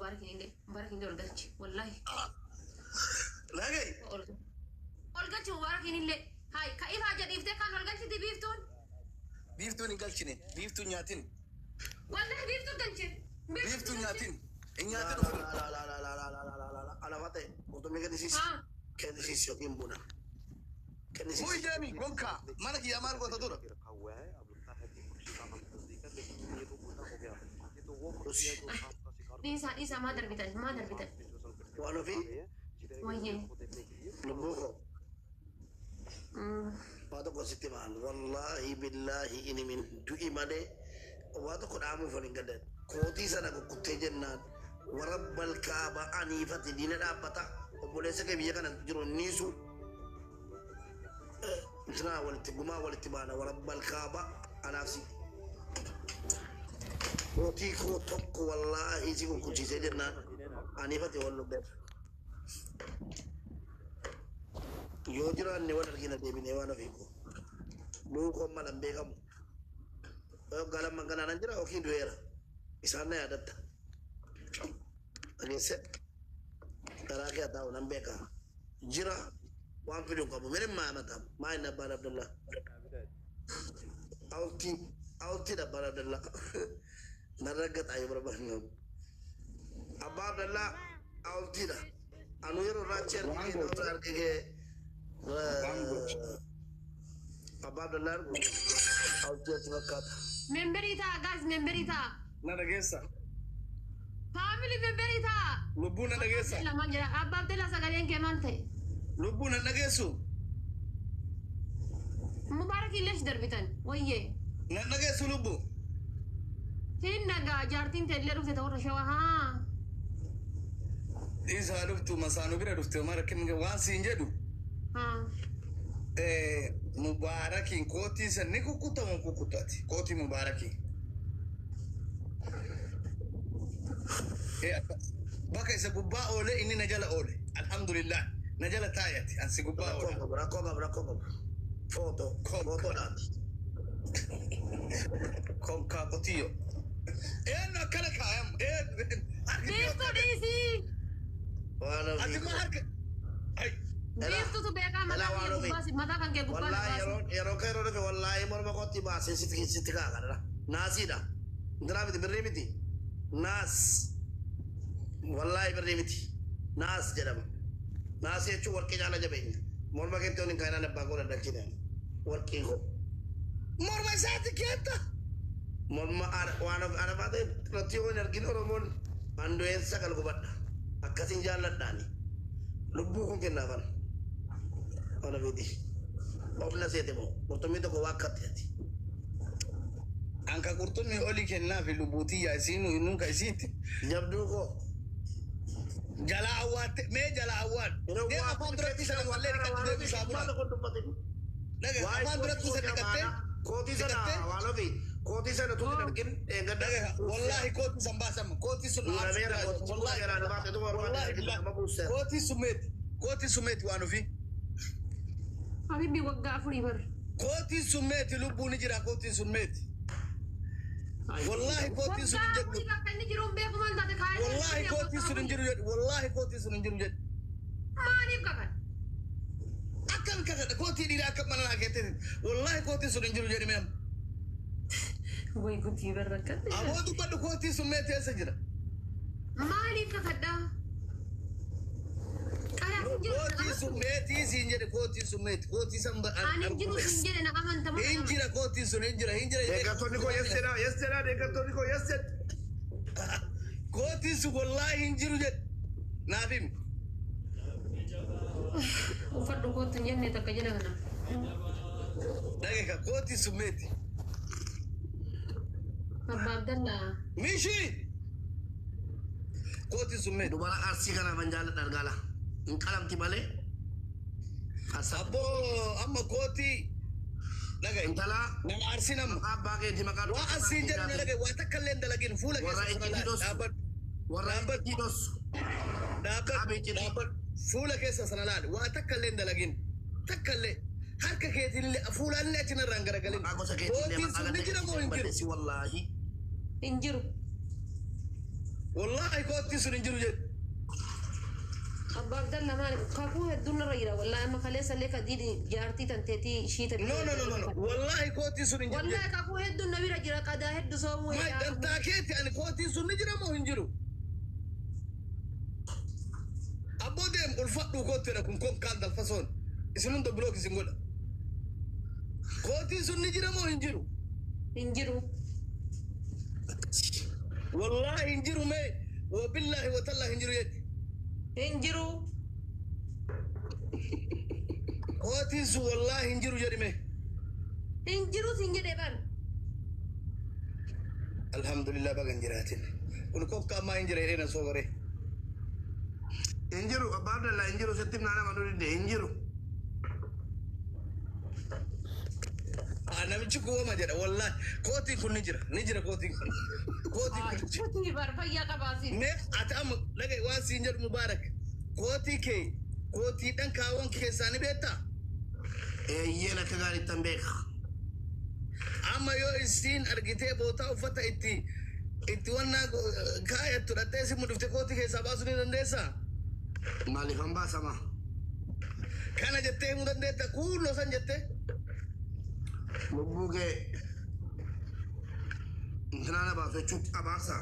Mubaarakiin illee Mubaarakiin illee ol galchi. Wallaahi. Lagay. Ol galchi Mubaarakiin illee. Hai ka ifaa jedhiiftee kan ol galchiti biiftuun. Biiftuun hin galchine. Biiftuun nyaatin. Wallaahi biiftuun galche. Biiftuun nyaatin. Hin nyaatin ofirra. La la la la la la la la la Alafa ta'e qurxummii kennisiisi. Haa. Kennisiisi yookiin buna. Kennisiisi. Muy deemi gonkaa mana kiyyaa maal goota dura? रखा हुआ है। अब लगता है कि पक्षी का अंत नजदीक है, लेकिन ये तो उल्टा हो गया। ये तो वो पक्षी है जो सांप का शिकार Dhiisaa dhiisaa maa darbitan maa darbitan. में जो संकट में Waan ofii आ गए हैं, जिधर Wayyee. को देखने के लिए lubbuu koo waa tokko sitti maal wallaahi billaahi inni min du'i malee waa tokko dhaamuuf wal hin galan. Kootii sana kukkuttee jennaan warra balkaaba aniifate diina dhaabbata obboleessa kee biyya kana jiru niisu intinaa walitti gumaa walitti baana warra balkaaba anaaf si. Kootii koo tokko wallaahi si kukkuchiisee jennaan aniifate wal lubbeef. Yoo jiraanne wal argina deebinee waan ofii koo. Luukoon malan beekamu. Waggaa lamman kanaan nan jira yookiin du'eera. Isaan na yaadatta. Dhageesse garaa kee taa'u nan beeka. Jira waan fidu hin qabu. Mirin maa matamu. Maa inni abbaan Abdallaa. Awtii awtiin abbaan Abdallaa. Nan raggaxaa yoo barbaadnu. Abbaa Abdallaa awtiidha. Anu yeroo raachi argee nama argee abbaa Abdallaa argu awtii ati fakkaata. Memberii ta'a gaas memberii ta'a. Na dhageessa. Faamilii memberii ta'a. Lubbuu na dhageessa. Lamaan jira. Abbaa Abdallaa sagaleen kee maal ta'e? Lubbuu na dhageessu. Mubaarakiin illee darbitan. Wayyee. Na dhageessu lubbuu. Hin nagaa jaartiin ta'e illee dhufte ta'urra shawaa haa. Isaa dhuftu masaanuu bira dhufte mara kenni waan siin jedhu. Haa. Mubaarakiin kootii san ni kukkutamu kukkutati. Kootii mubaarakiin. Bakka isa gubbaa oole inni na jala oole. Alhamdulillah. Na jala taayati. Ansi gubbaa Rakkoo oole. qabu rakkoo qabu rakkoo qabu. Footoo footoodhaati. Konkaa qotiyyo. Eenyu akkana kaayam. Harki Biiftuu dhiisii. Waan Ati ofii ma koo. harka. Ay. Biiftuutu beekaa mataa Elaa waan kee ofii. gubbaa mataa kan kee gubbaa na Wallaahi baasi. yeroo yeroo kee yeroo dhufe wallaahi morma kootti baasee sitti sitti kaa kanadha. Naasiidha. Intinaa miti birrii miti. Naas. Wallaahi birrii miti. Naas jedhama. Naas jechuun warqii caala jabeenya. Morma keetti waliin kaayinaan abbaa koo dadhalchine. Warqii koo. Morma isaati keetta. Morma waan of arafaa ta'e irratti yoo hin argin Oromoon andu'een sagal gubadha. Akkasiin jaalladhaani. Lubbuu kun kennaafan. Waan ofiiti. Ofna seete moo qurxummii tokko waa akkatti ati. Anka qurxummii olii kennaafi lubbuutiyyaa isiin nuun ka isiiti. Jabduu koo. Jala awwaatte mee jala awwaadhu. Deem afaan duratti sana mallee dhiqadhu deebi saabunaa. Dhaga afaan duratti isa dhiqattee. Kootii sana waan ofii kootii sana tun hin argin eeggadha. Dhaga wallaahi kootii san baasama kootii sun Guurameera kootii wallaahi garaa namaa ta'e wallaahi nama buuseera. kootii sun meeti kootii sun meeti waan ofii. Habibi waggaa afurii bar. Kootiin sun meeti lubbuun ni jira kootiin sun meeti. Wallaahi kootiin sun hin Waggaa jedhu. afurii bakka inni jiru hin beeku maal taate kaayee. Wallaahi kootiin sun hin jiru jedhu. Wallaahi kootiin sun hin jiru jedhu. Maaliif kakan? Akkam kakadha kootii dhiiraa akkam mana naa keettee wallaahi kootiin sun hin jiru jedhi meem. Way guddii barra akkatti. Aboo dubbadhu kootiin sun meeti eessa jira? Maaliif kakadhaa? Qalaas hin jiru na Kootiin sun amantu. meetii siin jedhe kootiin sun meeti kootii san Ani hin jiru siin jedhe na amanta moo na Hin amanta? jira kootiin sun hin jira hin jira. Deeggartoonni koo yes jedhaa yes jedhaa deeggartoonni koo yes jedha. Kootiin sun wallaahi hin jiru jedhe. Naaf himi. Uffadhu kootu hin jenne takka jala kana. Dhaggeeffa kootiin sun meeti. Abbaa Abdallaa. Mishii. Kootiin sun meeti. Dubara arsii kanaaf an jaalladha argaala. Hin qalamti malee. Abboo amma kootii dhagaye. Intala Nama arsiin amma. maqaa abbaa keetii maqaa Waa arsiin jedhu na dhagaye waa takka illee hin dalagin fuula Warra keessa sana icciitii dhossu. dhaabbadhu. Warra icciitii dhossu. Dhaabbadhu. Qaama icciitii. Dhaabbadhu. Fuula keessa sana laali waa takka illee hin dalagin. Takka illee harka keetiin illee fuulaan illee achi narraan garagalin. Maqaa gosa keetii illee Kootiin maqaa sun ni ganda jira moo hin jiru? balleessi wallaahi. Hin jiru. Wallaahi kootiin sun hin jiru jedhu. Abbaa Abdalla maali kakuu hedduun narra jira wallaahi amma kaleessa illee kadiidi jaartii tanteetii ishii No, no, no, no, no. Wallaahi kootiin sun hin jiru Wallaahi jedhu. kakuu hedduun na bira jira qadaa hedduu soomuu Maal dantaa keeti ani kootiin sun ni jira moo hin jiru? Abboo deem ulfadhuu koottidha kun konkaan dalfasoon. Isin hunda block isin godha. Kootiin sun ni jira moo hin jiru? Hin jiru. Wallaahi hin jiru mee wabillaahi watallaahi hin jiru jedhi. Hin jiru. Kootiin sun wallaahi hin jiru jedhi mee. Hin jiru sin jedhee bar. Alhamdulillah baga hin jiraatin. Kun kokka ammaa hin jira jedhee na soobaree. Hin jiru abbaa Abdallaa hin jiru sitti himnaa nama nu didde hin jiru. Ah, namichi kuwama jedha wallaahi kootiin kun ni jira ni jira kootiin kun kootiin kun ni jira. Kuti bar fayyaa qabaasin. Mee ati amma dhaga'i waan siin jedhu Mubaarak kootii kee kootiidhaan kaawwan keessaa ni beektaa? Eeyyeen akka gaariittan beeka. Amma yoo isiin argitee bootaa uffata itti itti wannaa kaayattu dhattee si mudhifte kootii keessaa baasuu ni dandeessaa? Maaliifan baasama? Kana jettee himuu dandeetta kuuloo san jettee? Lubbuu kee intinaa na baasu jechuun abaarsa.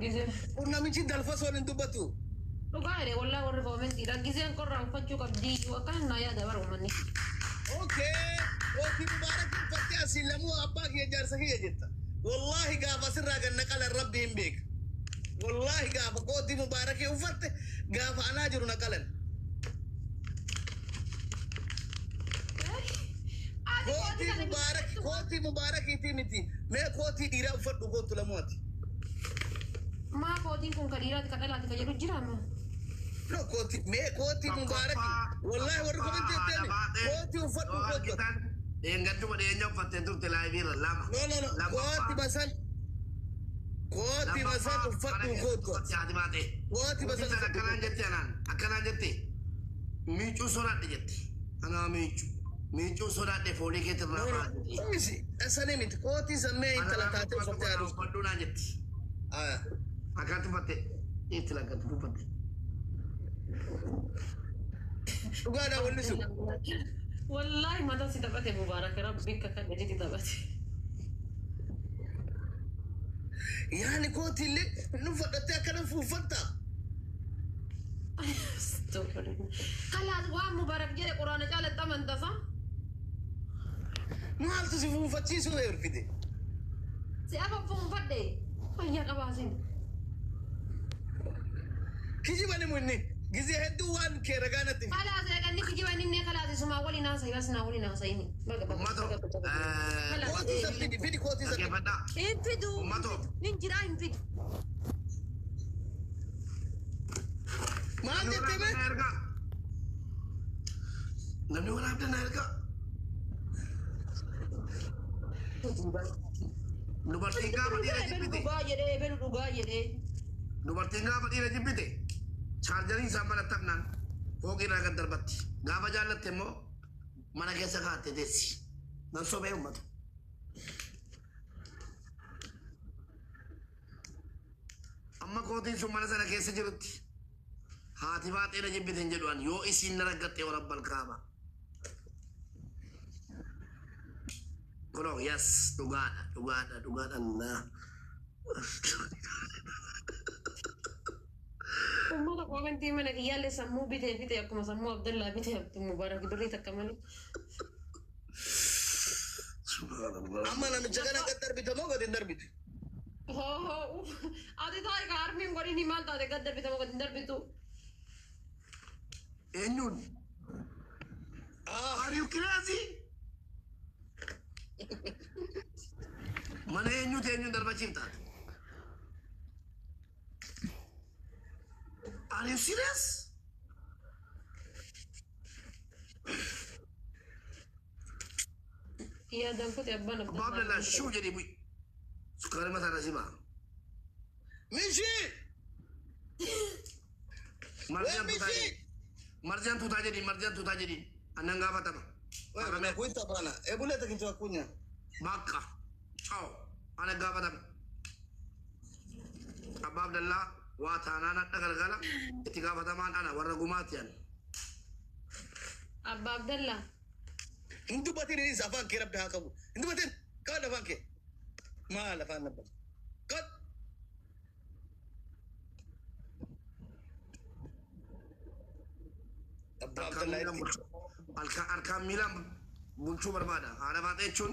Gizeen. Kun namichi dalfa soon hin dubbatu. Dhugaa jedhee wallaahi warri koomentiidha. Gizeen qorraa uffachuu qabdii akkas naa yaada bara uummanni. Okay, kootii Mubaarak uffattee asiin lamuu abbaa kiyya jaarsa kiyya jetta. Wallaahi gaafa asirraa ganna qalan rabbi hin beeka. Wallaahi gaafa kootii Mubaarakii uffatte gaafa anaa jiru na qalan. Kootii Mubaarak kootii Mubaarakiitii miti. Mee kootii dhiiraa uffadhu kootu lamuu ati. Maa kootiin kun ka dhiiraati ka dhalaati ka jedhu jira moo? No kootii mee kootii Mubaarakii. Wallaahi warri komentii jetteemi kootii uffadhu kootu. Dheengadduma dhiyeenya uffattee turte laayiviirra lama. No, no, no. Kootii masan kootii masan uffadhu kootu. Haati baatee. Kootii masan Akkanaan uffadhu. jetti anaan akkanaan jetti miicuu sodaadhe jetti. Anaa miicuu miicuu sodaadhe foolii keetti irraa ba'a jetti. Sanii miti kootii sammee intala taatee uffattee aduuf. Uffadhuu naan jetti. Akkanatti uffatte itti lakkatti uffatte. Dhugaadhaa wanni sun. Wallaahi mataa si taphate Mubaarak rabbi akka kan gaditti taphate. Yaani kootii illee nu fudhattee akkana fuuffatta. Kalaas waan Mubaarak jedhe quraana caalatti amantasa. Maaltu si fuunfachiisuu erfite? Si afa fuunfadhe fayyaa qabaasin. Kijiba ni munni gizee hedduu waan kee ragaa natti. Kalaas eeganni kijiba inni kalaas isumaa waliin haasa'i bas naa waliin haasa'ini. Baga baga Uummatoo. baga baga. Kootii san fidi fidi kootii san fidi. Dhaggeeffadhaa. Hin fidu. Uummatoo. Hin jira hin fidu. Maal jettee mee? Namni waraabda na ergaa. Dubartiin gaafa dhiira Ebelu jibbite. dhugaa jedhee ebelu dhugaa jedhee. Dubartiin gaafa dhiira jibbite. Chaarjarii isaan manatti hafnaan fooqii irraa gad darbatti. Gaafa jaallatte immoo mana keessa kaa'atte teessi. Nan sobee uummata. Amma kootiin sun mana sana keessa jirutti haati baaxee na jibbite hin jedhu ani yoo isiin na raggatte warabbal kaaba. Kunoo yes dhugaadha dhugaadha dhugaadha Allah. Uummata koomentii mana kiyyaallee sammuu bitee fite akkuma sammuu Abdallaa bitee Abduu Mubaarak birrii takka malee. Subhanallah. Amma namicha kana gad darbite moo gad hin darbitu? Hoo hoo ati taa'e ka harmiin godhini maal taate gad darbite moo gad hin darbitu? Eenyuun? Ah, Are you crazy? Mana eenyuuti eenyuun darbachiif taate? Are you serious? Yaadaan kute abbaan Abbaa Abdallaa shuu jedhii bu'i. Sukkaari mataa irra si ba'a. Mishi! Marziyaan Wee tuutaa mishi! jedhiin. Marziyaan tuutaa jedhiin. Marziyaan tuutaa jedhiin. Annan gaafatama. Wewe nakuita bana. Hebu leta kichwa kunya. Bakka. Ciao. Ana gaafatame. Abbaa Abdallaa waa taanaan hadha galgala itti gaafatamaan ana warra gumaati ani. Abbaa Abdallaa. Hin dubbatin innis afaan kee rabbi haa qabu. Hin dubbatin qaad afaan kee. Maal afaan nabbata. Qaad. Abbaa Harkaan Abdallaa miilaan itti. bulchuu harkaan miilaan bulchuu barbaada. Haadha faatee jechuun